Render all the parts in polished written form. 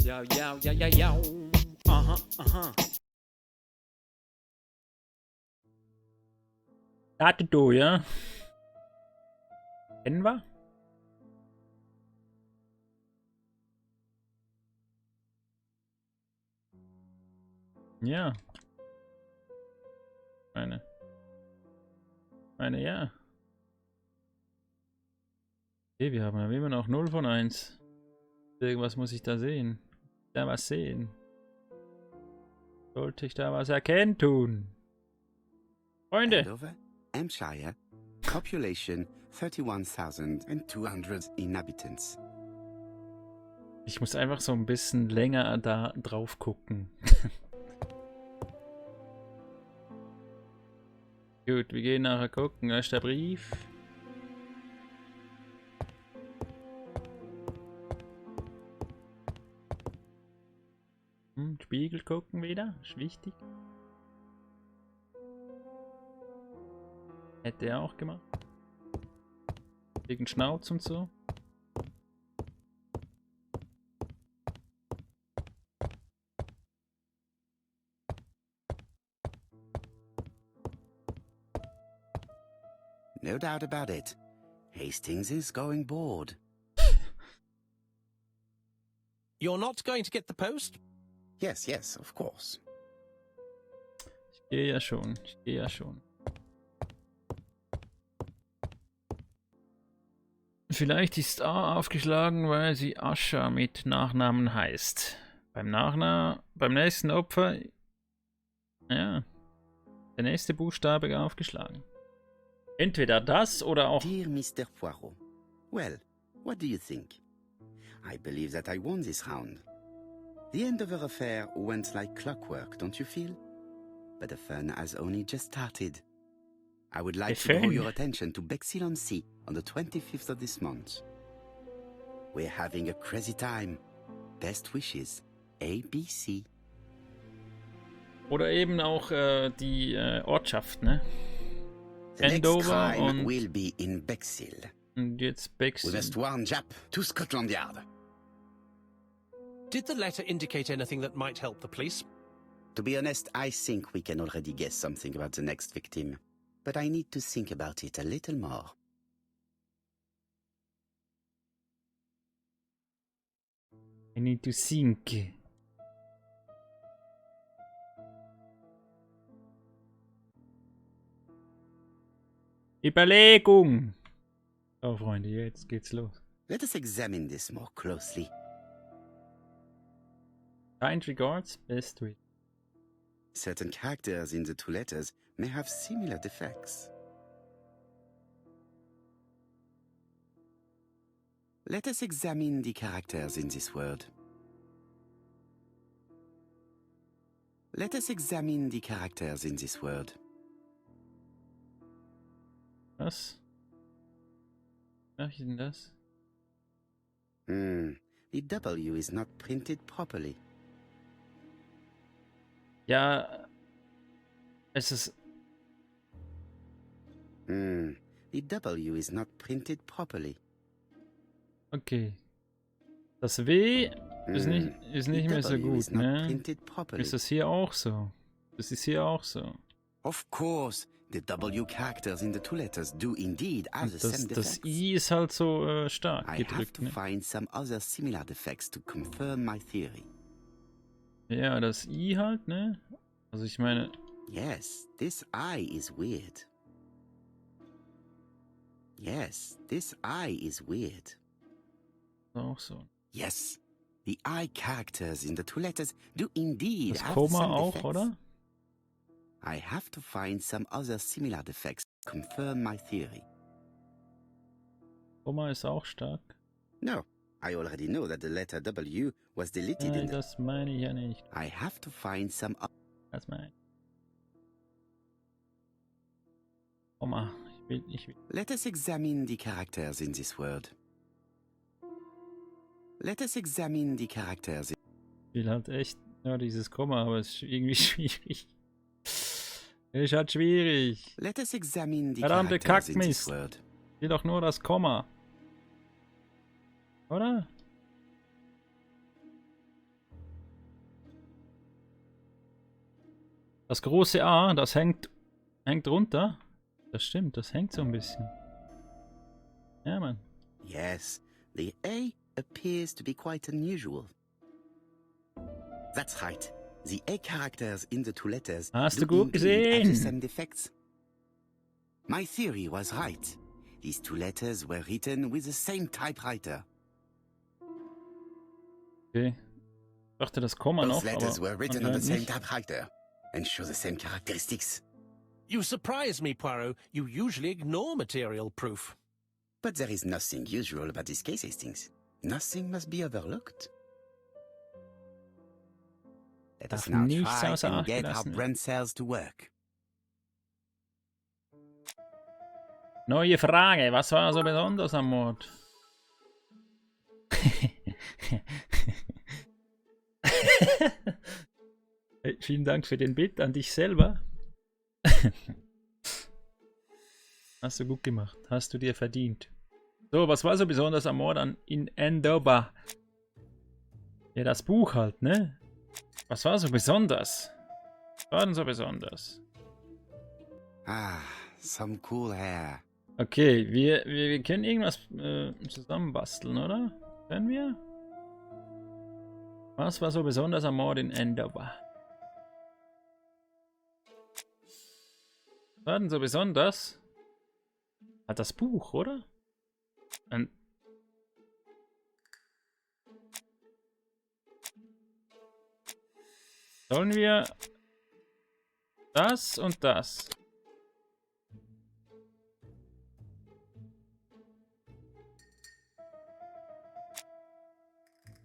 Ja, ja, ja, ja, ja. Aha, aha. Warte du, ja? Kennen wir? Ja. Meine, ja. Okay, wir haben immer noch 0 von 1. Irgendwas muss ich da sehen. Da was sehen. Sollte ich da was erkennen tun? Freunde! Andover, Hampshire, population 31,200 inhabitants. Ich muss einfach so ein bisschen länger da drauf gucken. Gut, wir gehen nachher gucken. Da ist der Brief. Spiegel gucken wieder. Ist wichtig. Hätte er auch gemacht. Wegen Schnauz und so. No doubt about it. Hastings is going bored. You're not going to get the post? Yes, yes, of course. Ich gehe ja schon. Ich gehe ja schon. Vielleicht ist A aufgeschlagen, weil sie Ascha mit Nachnamen heißt. Beim nächsten Opfer, ja, der nächste Buchstabe aufgeschlagen. Entweder das oder auch... Dear Mr. Poirot, well, what do you think? I believe that I won this round. The Andover affair went like clockwork, don't you feel? But the fun has only just started. I would like to draw your attention to Bexhill on Sea on the 25th of this month. We're having a crazy time. Best wishes, ABC. Oder eben auch die Ortschaft, ne? The next Andover crime und, will be in Bexhill. und jetzt We Bexhill. must warn Jap to Scotland Yard. Did the letter indicate anything that might help the police? To be honest, I think we can already guess something about the next victim. But I need to think about it a little more. I need to think. Überlegung! So, Freunde, jetzt geht's los. Let us examine this more closely. Kind regards, best wishes. Certain characters in the two letters may have similar defects. Let us examine the characters in this word. Let us examine the characters in this word. Was? Was ist denn das? The W is not printed properly. Ja, es ist... The W is not printed properly. Okay. Das W ist nicht mehr so gut, ne? Ist das hier auch so? Das ist hier auch so. Of course, the W characters in the two letters do indeed have the same defects. Das I ist halt so stark I have gedrückt, to ne? find some other similar defects to confirm my theory. Ja, das I halt, ne? Also ich meine... Yes, this I is weird. Yes, this I is weird. Auch so. Yes, the I characters in the two letters do indeed Das have the Komma same auch, defects. oder? I have to find some other similar defects to confirm my theory. Komma ist auch stark. No, I already know that the letter W was deleted Nein, in the... das meine ich ja nicht. I have to find some... Das meine ich. Komma. Ich will. Let us examine the characters in this word. Let us examine the characters. Ich will halt echt nur dieses Komma, aber es ist irgendwie schwierig. Ist halt schwierig. Let us examine the Verdammte characters in this Kackmist. word. Ich will doch nur das Komma. Oder? Das große A, das hängt runter. Das stimmt, das hängt so ein bisschen. Ja, Mann. Yes, the A appears to be quite unusual. That's right. The A characters in the two letters Hast du do gut indeed have the gesehen? same defects. My theory was right. These two letters were written with the same typewriter. Okay. Ich dachte, das Komma Both noch, letters aber were written on the anscheinend same nicht. typewriter and show the same characteristics. You surprise me, Poirot. You usually ignore material proof. But there is nothing usual about this case, Hastings. Nothing must be overlooked. Let us Darf now nichts try außer and Acht get our gelassen werden. brain cells to work. Neue Frage, was war so besonders am Mord? Hey, vielen Dank für den Bild an dich selber. Hast du gut gemacht, hast du dir verdient. So, was war so besonders am Mord in Andover? Ja, das Buch halt, ne? Was war so besonders? Was war denn so besonders? Ah, some cool hair. Okay, wir können irgendwas zusammenbasteln, oder? Können wir? Was war so besonders am Mord in Andover? Was war denn so besonders? Hat das Buch, oder? Sollen wir das und das?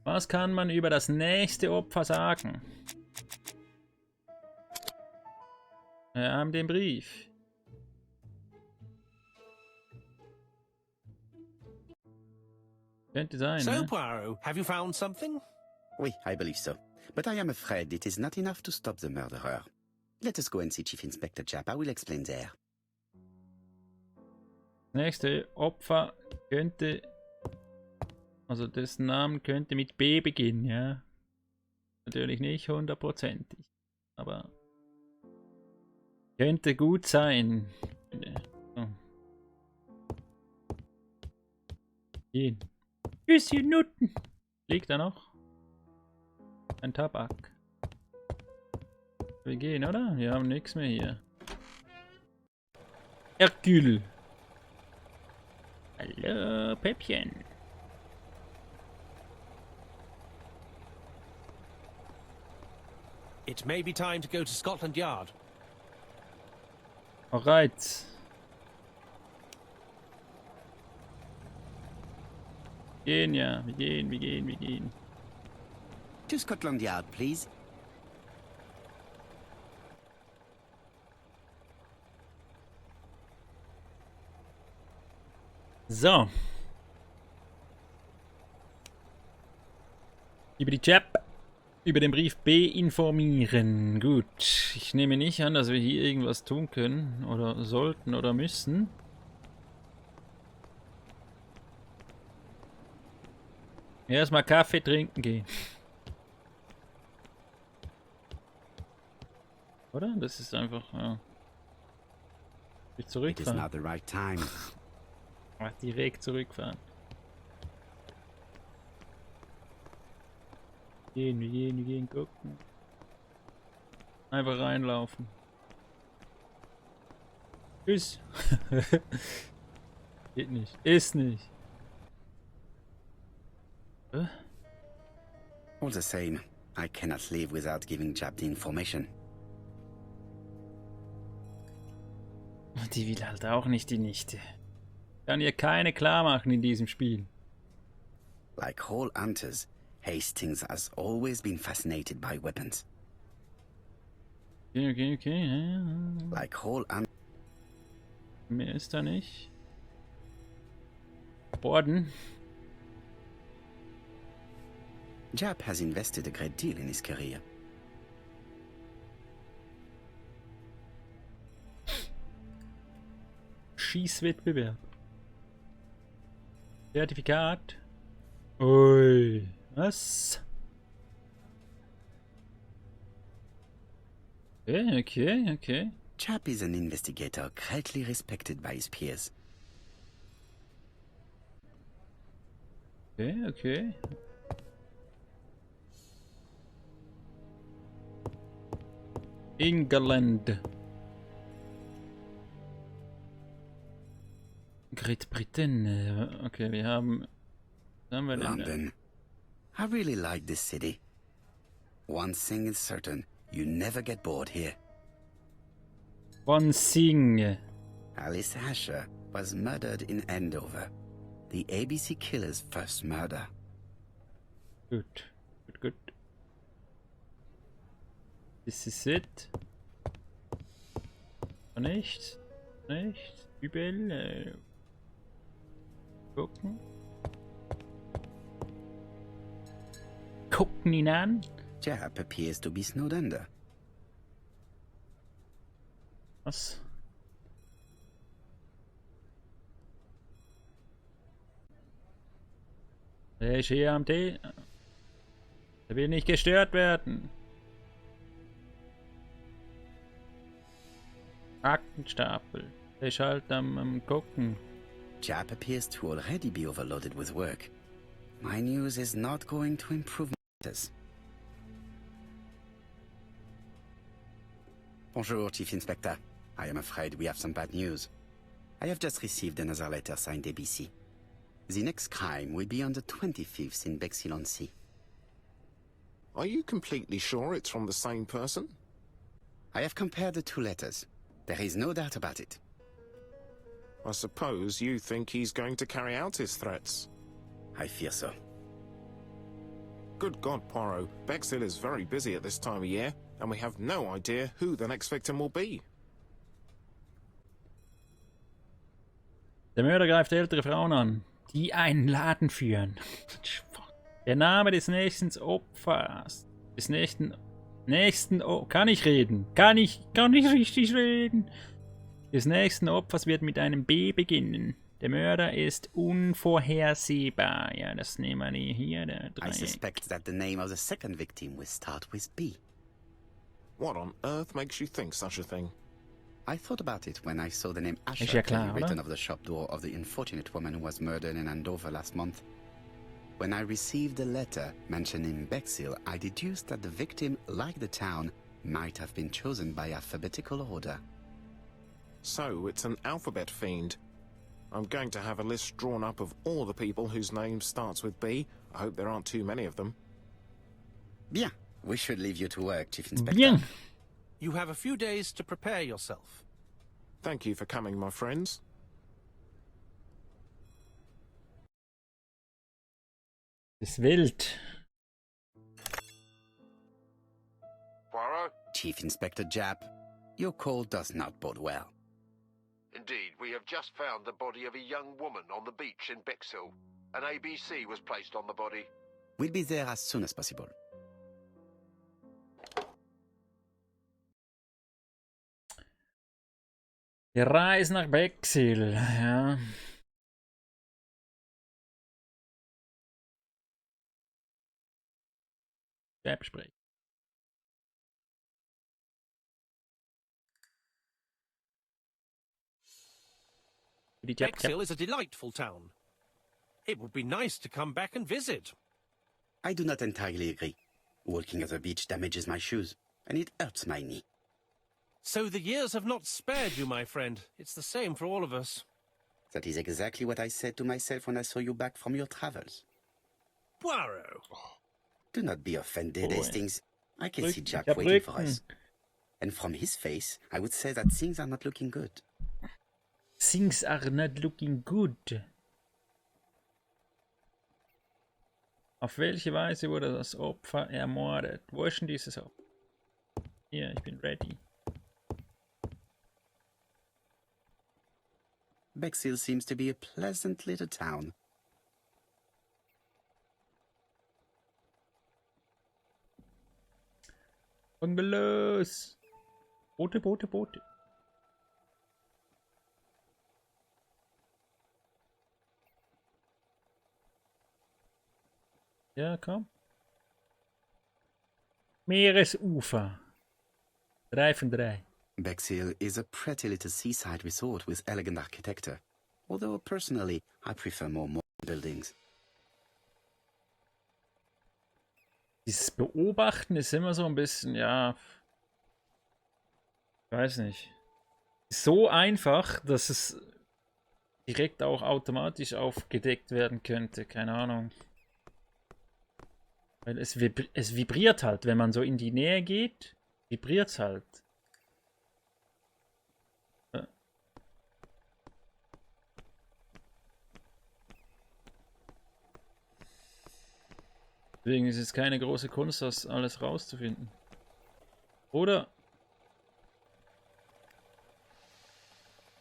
Was kann man über das nächste Opfer sagen? Wir haben den Brief. Könnte sein, So, ne? Poirot, have you found something? Oui, I believe so. But I am afraid it is not enough to stop the murderer. Let us go and see Chief Inspector Japp. I will explain there. Nächste Opfer könnte, also dessen Namen könnte mit B beginnen, ja. Natürlich nicht 100%, aber könnte gut sein. So. Gehen. Bisschen Nutten. Liegt da noch? Ein Tabak. Wir gehen, oder? Wir haben nichts mehr hier. Hercule. Hallo, Päppchen. It may be time to go to Scotland Yard. Alright. Gehen ja, wir gehen. To Scotland Yard, please. So. Über die Chap, über den Brief B informieren. Gut, ich nehme nicht an, dass wir hier irgendwas tun können oder sollten oder müssen. Erstmal Kaffee trinken gehen. Oder? Das ist einfach, ja. Ich It is zurückfahren. not the right time. Ach, direkt zurückfahren. Wir gehen, gucken. Einfach reinlaufen. Tschüss. Geht nicht. Ist nicht. All the same, I cannot live without giving Japp the information. Die will halt auch nicht die Nichte. Kann ihr keine klar machen in diesem Spiel. Like all hunters, Hastings has always been fascinated by weapons. Okay. Ja. Like all hunters. Mehr ist da nicht. Borden. Japp has invested a great deal in his career. Schießwettbewerb. Zertifikat. Ui. Was? Okay. Chap is an investigator greatly respected by his peers. Okay. England. Great Britain. Okay, wir haben... Was haben wir denn? London. I really like this city. One thing is certain, you never get bored here. One thing. Alice Asher was murdered in Andover. The ABC killer's first murder. Gut. This is it. Nicht. Übel. Gucken. Gucken ihn an. Jap appears to be snowed under. Was? Der ist hier am Tee. Der will nicht gestört werden. Aktenstapel. Der ist halt am Gucken. Jap appears to already be overloaded with work. My news is not going to improve matters. Bonjour, Chief Inspector. I am afraid we have some bad news. I have just received another letter signed ABC. The next crime will be on the 25th in Bexhill-on-Sea. Are you completely sure it's from the same person? I have compared the two letters. There is no doubt about it. I suppose you think he's going to carry out his threats. I fear so. Good God, Poirot. Bexhill is very busy at this time of year, and we have no idea who the next victim will be. Der Mörder greift ältere Frauen an, die einen Laden führen. Der Name des nächsten Opfers. Kann ich reden? Kann ich richtig reden? Des nächsten Opfers wird mit einem B beginnen. Der Mörder ist unvorhersehbar. Ja, das nehmen wir hier. Der I suspect that the name of the second victim will start with B. What on earth makes you think such a thing? I thought about it when I saw the name Ist Asher ja klar, written oder? over the shop door of the unfortunate woman who was murdered in Andover last month. When I received a letter mentioning Bexhill, I deduced that the victim, like the town, might have been chosen by alphabetical order. So, it's an alphabet fiend. I'm going to have a list drawn up of all the people whose name starts with B. I hope there aren't too many of them. Bien. We should leave you to work, Chief Inspector. Bien. You have a few days to prepare yourself. Thank you for coming, my friends. Ist wild. Poirot? Chief Inspector Jap, your call does not bode well. Indeed, we have just found the body of a young woman on the beach in Bexhill. An ABC was placed on the body. We'll be there as soon as possible. Die Reise nach Bexhill, ja. Besprechen. Bexhill is a delightful town. It would be nice to come back and visit. I do not entirely agree. Walking at the beach damages my shoes, and it hurts my knee. So the years have not spared you, my friend. It's the same for all of us. That is exactly what I said to myself when I saw you back from your travels. Poirot. Do not be offended, Boy. Hastings. I can see Jack Ja, waiting for Brücken. us. And from his face, I would say that things are not looking good. Things are not looking good. Auf welche Weise wurde das Opfer ermordet? Wo ist denn dieses Opfer? Hier, ich bin ready. Bexhill seems to be a pleasant little town. Bungalows! Boote, Boote, Boote. Ja, komm. Meeresufer. 3 von 3. Bexhill is a pretty little seaside resort with elegant architecture, although personally I prefer more modern buildings. Dieses Beobachten ist immer so ein bisschen, ja, ich weiß nicht. So einfach, dass es direkt auch automatisch aufgedeckt werden könnte, keine Ahnung. Weil es vibriert halt, wenn man so in die Nähe geht, vibriert es halt. Deswegen ist es keine große Kunst, das alles rauszufinden. Oder?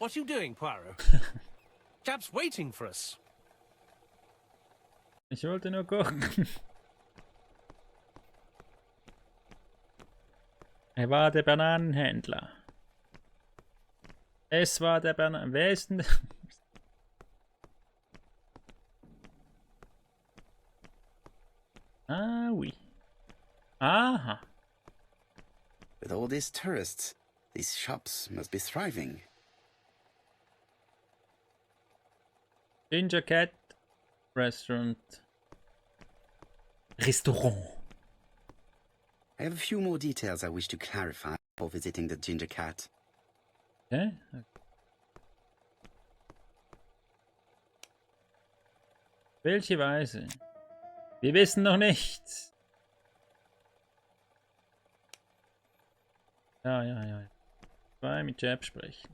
What are you doing, Poirot? Chap's waiting for us. Ich wollte nur gucken. Er war der Bananenhändler. Es war der Bananen... Wer ist denn... Ah, oui. Aha. With all these tourists, these shops must be thriving. Ginger Cat Restaurant. Restaurant. I have a few more details I wish to clarify before visiting the Ginger Cat. Okay. Welche Weise? Wir wissen noch nichts. Ja. 2 mit Jab sprechen.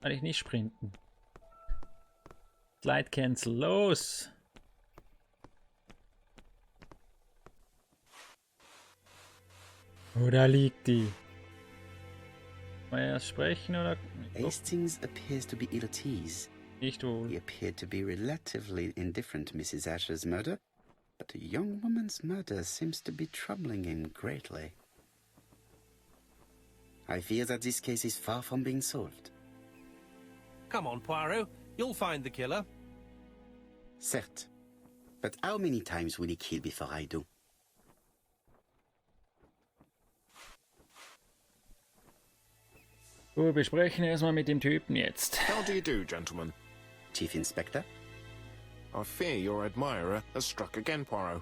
Kann ich nicht sprinten. Slide Cancel, los! Oh, da liegt die. Mal erst sprechen oder? Hastings appears to be ill at ease. Nicht wohl. He appeared to be relatively indifferent to Mrs. Asher's murder, but a young woman's murder seems to be troubling him greatly. I fear that this case is far from being solved. Come on, Poirot. You'll find the killer. Certes. But how many times will he kill before I do? Gut, wir sprechen erstmal mit dem Typen jetzt. How do you do, gentlemen? Chief Inspector? I fear your admirer has struck again, Poirot.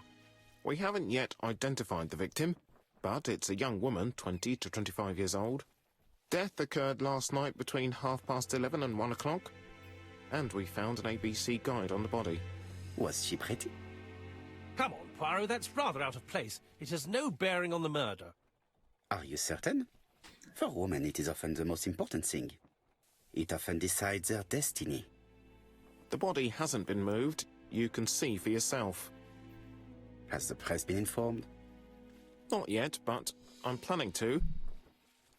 We haven't yet identified the victim, but it's a young woman, 20 to 25 years old. Death occurred last night between 11:30 and 1 o'clock, and we found an ABC guide on the body. Was she pretty? Come on, Poirot. That's rather out of place. It has no bearing on the murder. Are you certain? For women, it is often the most important thing. It often decides their destiny. The body hasn't been moved. You can see for yourself. Has the press been informed? Not yet, but I'm planning to.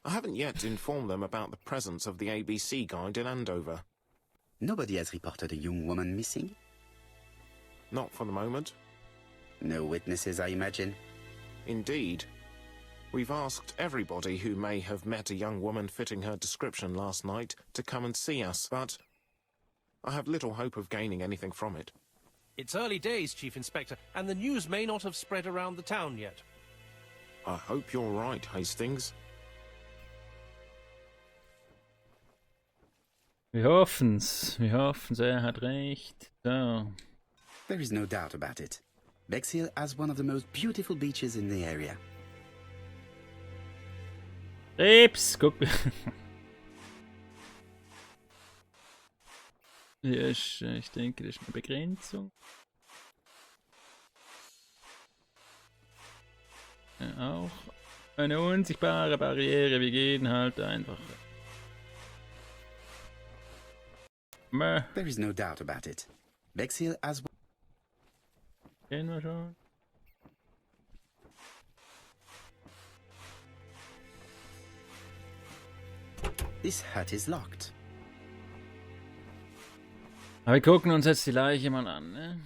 I haven't yet informed them about the presence of the ABC guide in Andover. Nobody has reported a young woman missing? Not for the moment. No witnesses, I imagine. Indeed. We've asked everybody who may have met a young woman fitting her description last night to come and see us, but I have little hope of gaining anything from it. It's early days, Chief Inspector, and the news may not have spread around the town yet. I hope you're right, Hastings. Wir hoffen's, er hat recht. So. There is no doubt about it. Bexhill has one of the most beautiful beaches in the area. Krebs, guck. Hier ist, ich denke, das ist eine Begrenzung. Ja, auch eine unsichtbare Barriere, wir gehen halt einfach. There is no doubt about it. Bexhill has... Kennen wir schon. This hut is locked. Aber wir gucken uns jetzt die Leiche mal an, ne?